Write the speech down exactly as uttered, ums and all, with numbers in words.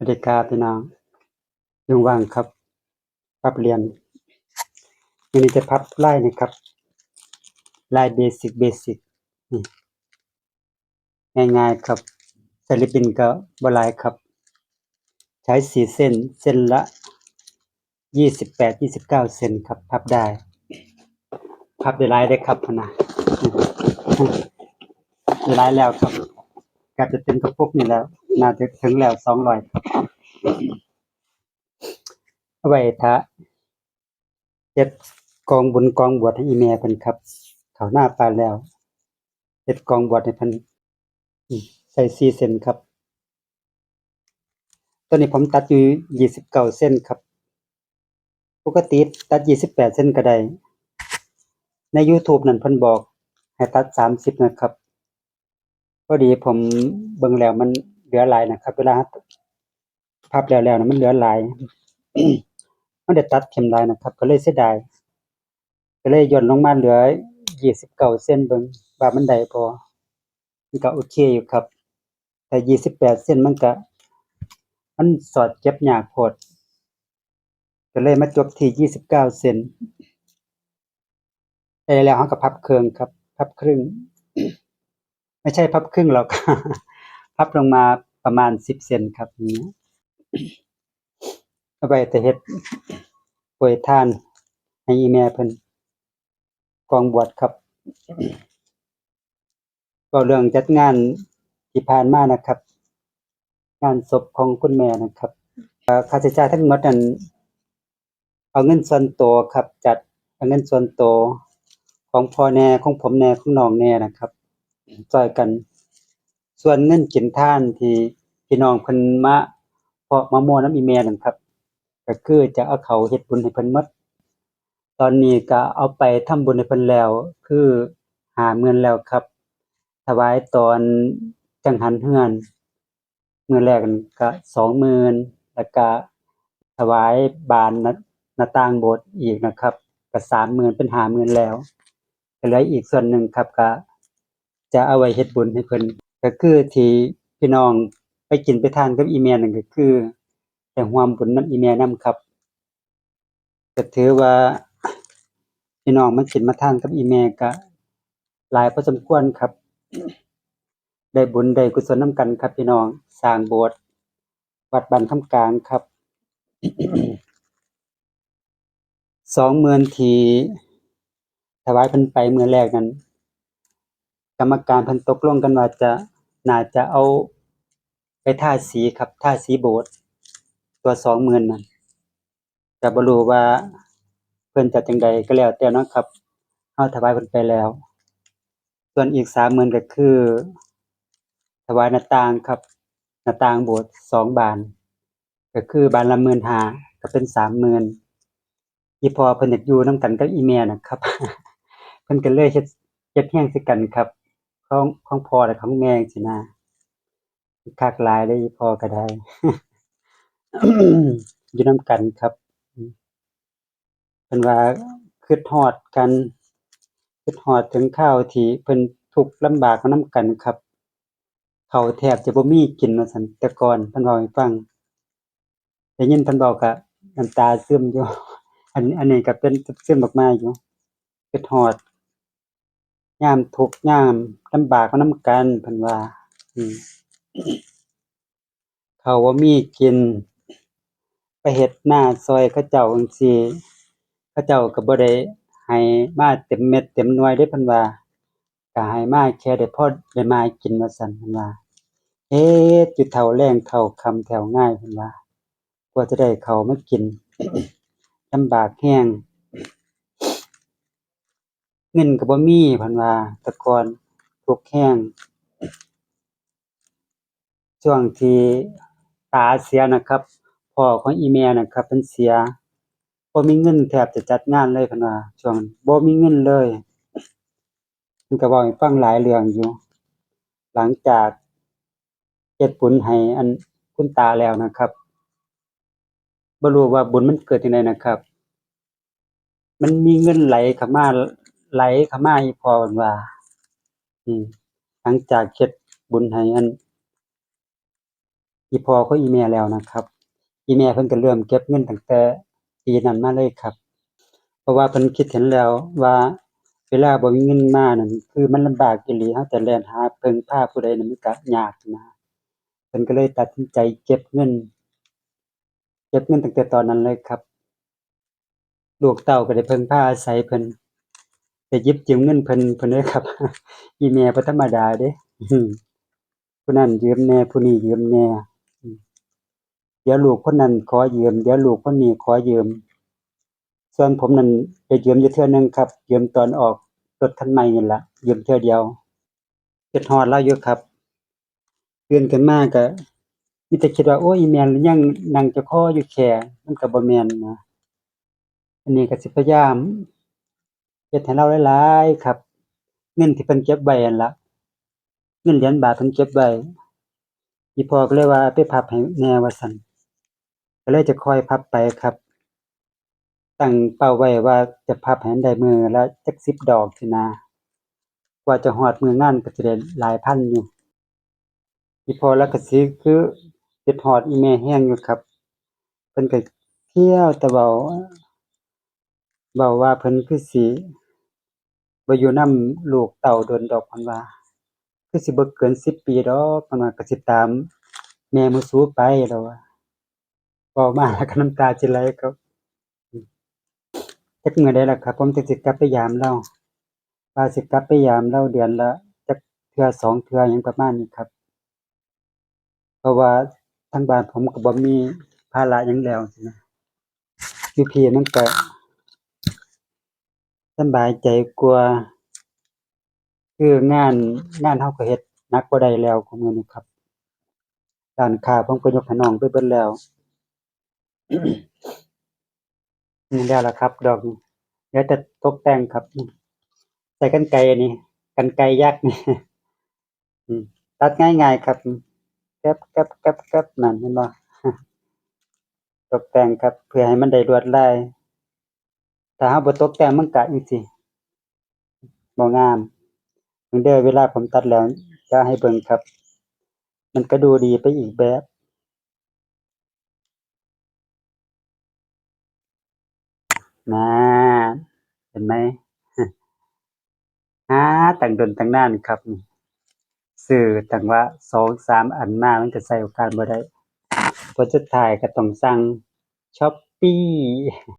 สวัสดีครับพี่น้อง ยังว่างครับ พับเหรียญ มื้อนี้จะพับลายนี่ครับ ลายเบสิก เบสิก นี่ ง่ายๆครับ ใช้ริบบิ้นก็บ่หลายครับ ใช้สี่เส้น เส้นละยี่สิบแปด ยี่สิบเก้าเซนครับ พับได้ พับได้หลายได้ครับนะ ได้หลายแล้วครับ ก็จะเต็มกระปุกนี่แล้ว น่าจะถึงแล้วสองร้อยครับ เอาไว้ถ้าเฮ็ดกองบุญกองบวชให้อีแม่เพิ่นครับ เข้าหน้าปานแล้ว เฮ็ดกองบวชให้เพิ่น อืม ใส่สี่เส้นครับ ตัวนี้ผมตัดอยู่ยี่สิบเก้าเซนครับ ปกติตัดยี่สิบแปดเซนก็ได้ ในยูทูบนั่นเพิ่นบอกให้ตัดสามสิบนะครับ พอดีผมเบิ่งแล้วมันเหลือหลายนะครับ เวลาพับแล้วๆนะมันเหลือหลาย มันได้ตัดเข้มหลายนะครับ ก็เลยเสียดาย ก็เลยย่นลงมาเหลือยี่สิบเก้าเซนเบิ่งว่ามันได้บ่ มันก็โอเคอยู่ครับ แต่ยี่สิบแปดเซนมันก็ มันสอดเก็บยากโพด ก็เลยมาจบที่ยี่สิบเก้าเซน ได้แล้วเราก็พับครึ่งครับ พับครึ่ง ไม่ใช่พับครึ่งหรอก พับลงมาประมาณสิบเซนครับ อย่างนี้ เอาไว้แต่เฮ็ดโปรยทานให้อีแม่เพิ่น กองบวชครับ ก็เรื่องจัดงานที่ผ่านมานะครับ งานศพของคุณแม่นะครับ เอ่อ ค่าใช้จ่ายทั้งหมดนั้น เอาเงินส่วนตัวครับ จัด เอาเงินส่วนตัวของพ่อแน่ ของผมแน่ ของน้องแน่นะครับ ช่วยกัน ส่วนเงินกินทานที่พี่น้องเพิ่นมา เพาะมาม่วนนำอีแม่นั่นครับ ก็คือจะเอาเข้าเฮ็ดบุญให้เพิ่นหมด ตอนนี้ก็เอาไปทำบุญให้เพิ่นแล้ว คือห้าหมื่นแล้วครับ ถวายตอนจังหันเฮือน มื้อแรกนั่นก็สองหมื่น แล้วก็ถวายบานหน้า หน้าต่างโบสถ์อีกนะครับ ก็สามหมื่น เป็นห้าหมื่นแล้ว ก็เหลืออีกส่วนหนึ่งครับ ก็จะเอาไว้เฮ็ดบุญให้เพิ่น ก็คือที่พี่น้องไปกินไปทานกับอีแม่นั่นก็คือ ได้ร่วมบุญนำอีแม่นำครับ ก็ถือว่าพี่น้องมากินมาทานกับอีแม่ก็หลายพอสมควรครับ ได้บุญได้กุศลนำกันครับพี่น้อง สร้างโบสถ์วัดบ้านคำกลางครับ สองหมื่นที่ถวายเพิ่นไปมื้อแรกนั้น กรรมการเพิ่นตกลงกันว่าจะ น่าจะเอาไปทาสีครับ ทาสีโบสถ์ ตัวสองหมื่นนั่น ก็บ่รู้ว่าเพิ่นจะจั่งใดก็แล้วแต่เนาะครับ เฮาถวายเพิ่นไปแล้ว ส่วนอีกสามหมื่นก็คือ ถวายหน้าต่างครับ หน้าต่างโบสถ์สองบาน ก็คือบานละหมื่นห้า ก็เป็นสามหมื่น อีพ่อเพิ่นอยากอยู่นำกันกับอีแม่นะครับ เพิ่นก็เลยเฮ็ด เฮ็ดเฮือนคือกันครับ ของ ของพ่อและของแม่จั่งซี้นะ คักหลายเด้อ อีพ่อก็ได้ อยู่นำกันครับ เพิ่นว่าคิดฮอดกัน คิดฮอดถึงคราวที่เพิ่นทุกข์ลำบากมานำกันครับ ข้าวแทบจะบ่มีกินว่าซั่น แต่ก่อนเพิ่นเว้าให้ฟัง ได้ยินเพิ่นเว้าก็น้ำตาซึมอยู่ อัน อันนี้ก็เป็นซึมออกมาอยู่ คิดฮอดยามทุกข์ยามลำบากมานำกัน เพิ่นว่า อืม ข้าวบ่มีกิน ไปเฮ็ดนาซ่อยเขาเจ้าจั่งซี้ เขาเจ้าก็บ่ได้ให้มาเต็มเม็ดเต็มหน่วยเด้ เพิ่นว่า ก็ให้มาแค่ได้พอได้มากินว่าซั่น เพิ่นว่า เฮ็ดอยู่เท่าแลงเท่าค่ำแถวง่าย เพิ่นว่า กว่าจะได้ข้าวมากิน ลำบากแฮง เงินก็บ่มี เพิ่นว่า แต่ก่อนทุกข์แฮง ช่วงที่ตาเสียนะครับ พ่อของอีแม่นะครับ เพิ่นเสีย บ่มีเงินแทบจะจัดงานเลย เพิ่นว่า ช่วงนั้นบ่มีเงินเลย เพิ่นก็เว้าให้ฟังหลายเรื่องอยู่ หลังจากเฮ็ดบุญให้อันคุณตาแล้วนะครับ บ่รู้ว่าบุญมันเกิดจั่งใดนะครับ มันมีเงินไหลเข้ามา ไหลเข้ามาอีพ่อเพิ่นว่า อืม หลังจากเฮ็ดบุญให้อัน อีพ่อของอีแม่แล้วนะครับ อีแม่เพิ่นก็เริ่มเก็บเงินตั้งแต่ปีนั้นมาเลยครับ เพราะว่าเพิ่นคิดเห็นแล้วว่า เวลาบ่มีเงินมานั่น คือมันลำบากอีหลี เฮาจะแล่นหาเพิ่งพาผู้ใดนี่มันก็ยากนะ เพิ่นก็เลยตัดสินใจเก็บเงิน เก็บเงินตั้งแต่ตอนนั้นเลยครับ ลูกเต้าก็ได้เพิ่งพาอาศัยเพิ่น ได้หยิบยืมเงินเพิ่น เพิ่นเด้อครับ อีแม่บ่ธรรมดาเด้ ผู้นั้นยืมแหน่ ผู้นี้ยืมแหน่ เดี๋ยวลูกคนนั้นขอยืม เดี๋ยวลูกคนนี้ขอยืม ส่วนผมนั่นได้ยืมอยู่เทื่อหนึ่งครับ ยืมตอนออกรถคันใหม่นี่ล่ะ ยืมเทื่อเดียว คิดฮอดลาวอยู่ครับ ตื่นขึ้นมาก็มีแต่คิดว่า โอ้ย อีแม่ยังนั่งเจ้าคออยู่แค่ มันก็บ่แม่นนะ อันนี้ก็สิพยายามเฮ็ดให้ลาวหลายๆครับ เงินที่เพิ่นเก็บไว้หั่นล่ะ เงินเหรียญบาทเพิ่นเก็บไว้ อีพ่อก็เลยว่า ไปพับให้แหน่ว่าซั่น ก็เลยจะค่อยพับไปครับ ตั้งเป้าไว้ว่าจะพับให้มันได้มื้อละจักสิบดอกซี้นะ กว่าจะฮอดมื้องานก็สิได้หลายพันอยู่ อีพ่อลาวก็สิคือคิดฮอดอีแม่แฮงอยู่ครับ เพิ่นก็เที่ยวแต่เว้า เว้าว่าเพิ่นคือสิบ่อยู่นำลูกเต้าโดนดอก เพิ่นว่า คือสิบ่เกินสิบปีดอก เพิ่นว่า ก็สิตามแม่หมู่สูไป ลาวว่า เว้ามาแล้วก็น้ำตาสิไหลครับ จักมื้อใดล่ะครับ ผมจั่งสิกลับไปยามลาว ว่าสิกลับไปยามลาวเดือนละจักเทื่อสองเทื่อหยังประมาณนี้ครับ เพราะว่าทางบ้านผมก็บ่มีภาระหยังแล้วซี้นะ อยู่พี้มันก็สำบายใจกว่า คืองาน งานเฮาก็เฮ็ดหนักบ่ได้แล้วคุมื้อนี้ครับ ร้านค้าผมก็ยกให้น้องไปเบิดแล้ว นี่แล้วล่ะครับ ดอกนี้ เหลือแต่ตกแต่งครับ ใช้กรรไกรอันนี้ กรรไกรยักษ์นี่ อืม ตัดง่ายๆครับ แก๊บ แก๊บ แก๊บ แก๊บ นั่น เห็นบ่ ตกแต่งครับ เพื่อให้มันได้ลวดลาย ถ้าเฮาบ่ตกแต่งมันก็จั่งซี้ บ่งาม เบิ่งเด้อ เวลาผมตัดแล้ว จะให้เบิ่งครับ มันก็ดูดีไปอีกแบบ น่า เห็นไหม หาตั้งดนตั้งนานครับ ซื้อตั้งว่าสองสามอันมา มันก็ใช้โอกาสบ่ได้ ผลสุดท้ายก็ต้องสั่ง Shopee